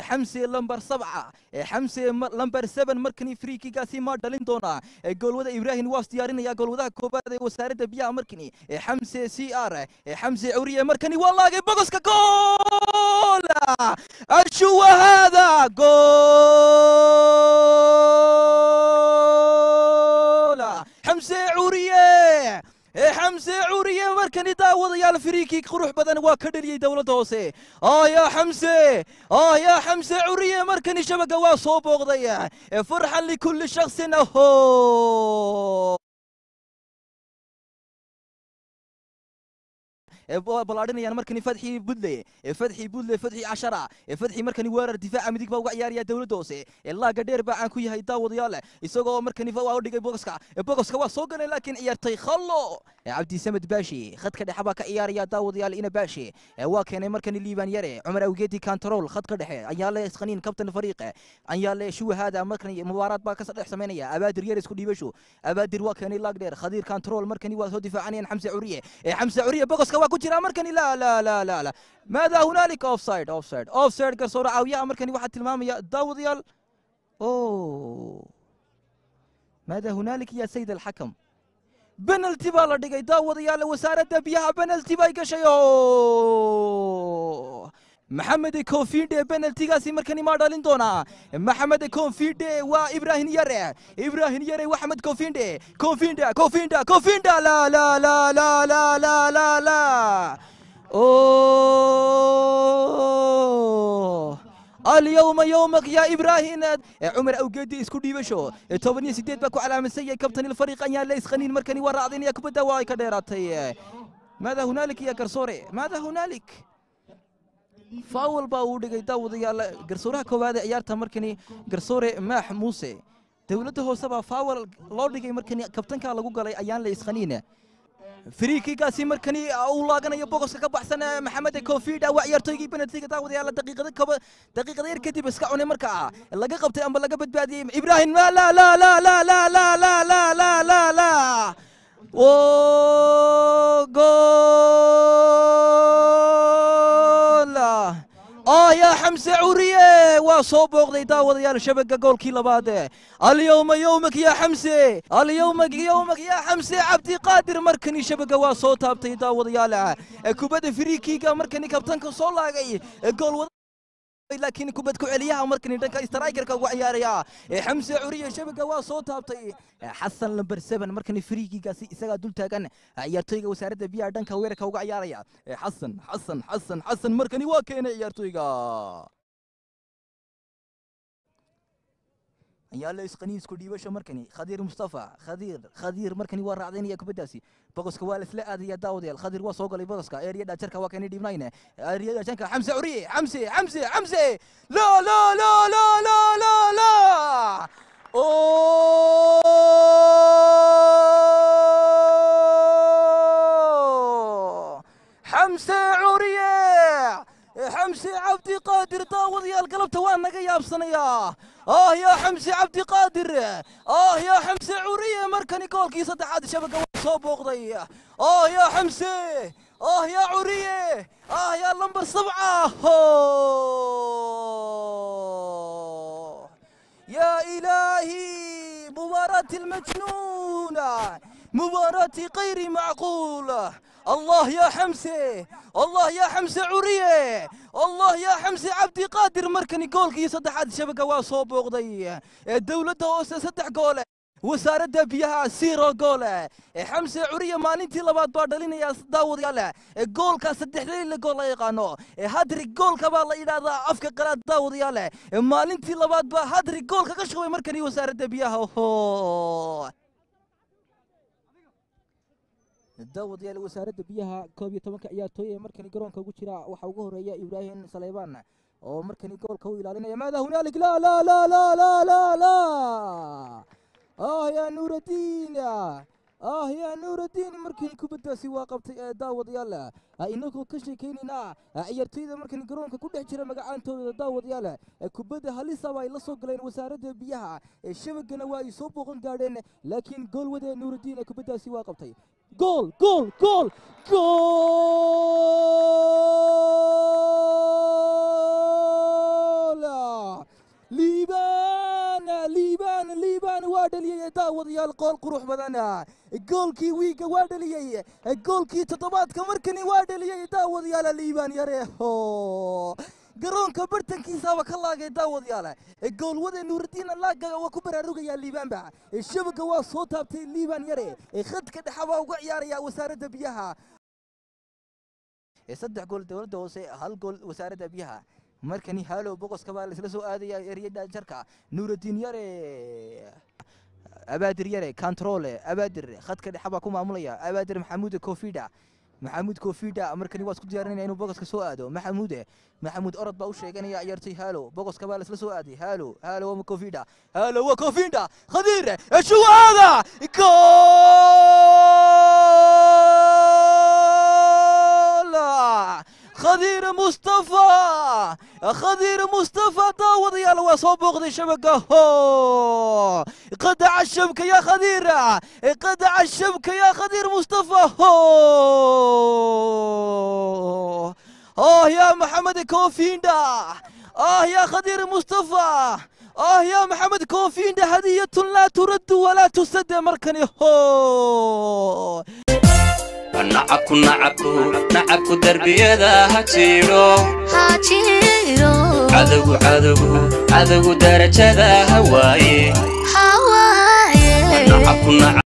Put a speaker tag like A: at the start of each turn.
A: Xamse lambar 7, Xamse lambar 7 markani friikigaasi ma dhalin doonaa? Goolwada Ibraahim waas diyaarinaya, goolwadaha koobaad ee wasaaradda biyaha markani Xamse C R Xamse Curiye markani waa laagay bogoska, gool! Ashuwa hada gool! Xamse Curiye, Xamse Curiye markani daawadayaal friikii qurux badan waa ka dhaliyey dowladda hoose. Yaa Xamse, yaa Xamse Curiye markani shabaga waa soo booqday. Farxan likulli shaksin aho ballaadhinayaan markani Fadxi Budle, Fadxi Budle, Fadxi 10, Fadxi markani weerar difaaca midig baa uga ciyaaraya dowladda hoose. Laaga dheer baa caan ku yahay daawadayaal, isagoo markani waa u dhigay bogoska, bogoska waa soo galeen laakiin ciyaartay khallo. Cabdisamed Baashi khadka dhexe baa ka ciyaaraya daawadayaal, ina Baashi waa keenay markani Liibaan Yare Cumar Awgeedi kantarool khadka dhexe Anyaale Isqaniin kabtan fariiq Anyaale Shuwahaada markani mubaaraad baa ka dhex samaynaya. Abaadir Yare isku dhiibasho, Abaadir waa keenay laag dheer, Khadiir kantarool markani waa soo difaacanayaan. Xamse Curiye, Xamse Curiye bogoska waa ku jira markani, la la la la la, maada hunaalika? Offside, offside, offside! Garsoore caawiyaha markani waxaa tilmaamaya daawadayaal. Oh, maada hunaalika ya sayid alxakam? Penalty baa la dhigay daawadayaal, wasaaradda biyaha penalty bay gashay. Maxamed Confide penaltigaasi markani ma dhalin doonaa? Maxamed Confide waa Ibrahim Yare, Ibrahim Yare, Axmed Confide, Confide, Confide, Confide, la la la la la la la la! Oh, اليوم يومك يا إبراهيم. عمر أوجدي isku dhiibasho, 18 baa ku calaamadsan yahay kabtan الفريق أنيا leys khaniin markani waa raacdinaya kubadda, waa ay ka dheeraatay. ماذا هنالك يا garsoore? ماذا هنالك? Faawal baa uu dhigay daawadayaal garsooraha koowaad ee ciyaarta markani garsoore Maax Muuse. Dowladda hoose baa faawal loo dhigay markani, kabtankaa lagu galay ayaan la iskhaniin. Friikigaasi markani uu laaganayo bogoska ka baxsan Maxamed Kofida waa ciyaartoygii penaltiga daawadayaal daqiiqada kaba daqiiqada yar kadib iska cunay, markaa laga qabtay amba laga badbaadiyey Ibraahim. La la la la la la la la la la la la, gool! Yaa Xamse Curiye waa soo booqday daawadayaal shabaga, goolkii labaad. Alyawma yowmak ya Xamse, alyawma yowmak ya Xamse Cabdiqaadir markani shabaga waa soo taabtay daawadayaal. Kubadda friikiga markani kabtanka soo laagay gool, laakiin kubad ku celiyaha markani dhanka strikerka uga ciyaaraya Xamse Curiye shabaga waa soo taabtay. Xasan lambar 7 markani friikigaasi isagaa dul taagan, ciyaartoyga wasaaradda biyaha dhanka weerarka uga ciyaaraya. Xasan, Xasan, Xasan, Xasan markani waa keenay ciyaartoyga Anyaale Isqaniis ku dhiibasho markani Khadiir Mustafa Khadiir, Khadiir markani waa raacdaynaya kubaddaasi, bogoska waa laisla aadaya daawadayaal. Khadiir waa soo galay bogoska area dhaajarka, waa keenay dhiibnayne area dhaajarka. Xamse Curiye, Xamse, Xamse, Xamse, la la la la la la la! Oh, Xamse Curiye, Xamse Cabdiqaadir daawadayaal galabta waa naga yaabsanayaa. Yaa Xamse Cabdiqaadir, yaa Xamse Curiye markani goolkii saddexaad shabaga waa soo booqday. Yaa Xamse, yaa Curiye, yaa lambar 7! يا إلهي، مباراة المجنونة، مباراة غير معقولة. الله يا حمزة، الله يا حمزة عرية، الله يا حمزة عبدي قادر markani goolkii saddexaad shabaga waa soo booqday. Dowladda hoose 3 goole, wasaaradda biyaha 0 goole. Xamse Curiye maalintii labaad baa dhalinaya daawadayaal goolka saddexda gool la yaqaano, hat-trick goolka baa la yidhaahdaa afka qalaad daawadayaal. Maalintii labaad baa hat-trick goolka ka shubay markani wasaaradda biyaha. Daawadayaal wasaaradda biyaha 11-ka ciyaartooy ee markani garoonka ugu jira waxaa ugu horeeya Ibraahim Saleybaan oo markani goolka u ilaalinaya. Maada hunalik? La la la la la la la! Yaa Nuuraddiin, yaa Nuuraddiin markii kubaddaasi waa qabtay. Daawadayaal inagoo ka sheekaynaynaa ciyaartoyda markan garoonka ku dhex jira magacaantooda daawadayaal, kubadda halisaba ay la soo galeen wasaaradda biyaha, shabagana waa ay soo booqan gaadheen, laakiin goolwade Nuuraddiin kubaddaasi waa qabtay. Gool, gool, gool, gool! Liibaan Liibaan Liibaan waa dhaliyey daawadayaal gool qurux badan goolkii wiiga waa dhaliyey goolkii toddobaadka markani waa dhaliyey daawadayaal Liibaan yare garoonka bartankiisaaba ka laagay daawadayaal goolwada Nuurudiin laaga waa ku baraarugayaa Liibaanba shabaga waa soo taabtay Liibaan yare khadka dhexe baa uga ciyaaraya wasaaradda biyaha 3 gool dowladda hoose 1 gool wasaaradda biyaha markani halo boqoska baa la isla soo aadaya eriyada jarka Nuurudiin yare Abaadir yare control Abaadir khadka dhexe baa ku maamulaya Abaadir Maxamuud Koofida Maxamuud Koofida markani waa isku diyaarinaya inuu boqoska soo aado Maxamuud orod baa u sheeganaya ciyaartoy halo boqoska baa la isla soo aaday halo halo waa Koofida halo waa Koofida Khadiir shuwaada gool Khadiir Mustafa Khadiir Mustafa daawadayaal waa soo booqday shabaka قدع الشبكة يا خدير قدع الشبكة يا خدير مصطفى آه يا محمد كوفيندا آه يا خدير مصطفى آه يا محمد كوفيندا هدية لا ترد ولا تسد مركني
B: نعبku nacabku nacabku darbiyada ha jiro cadowgu cadowgu cadowgu darajada ha waaye nacabku.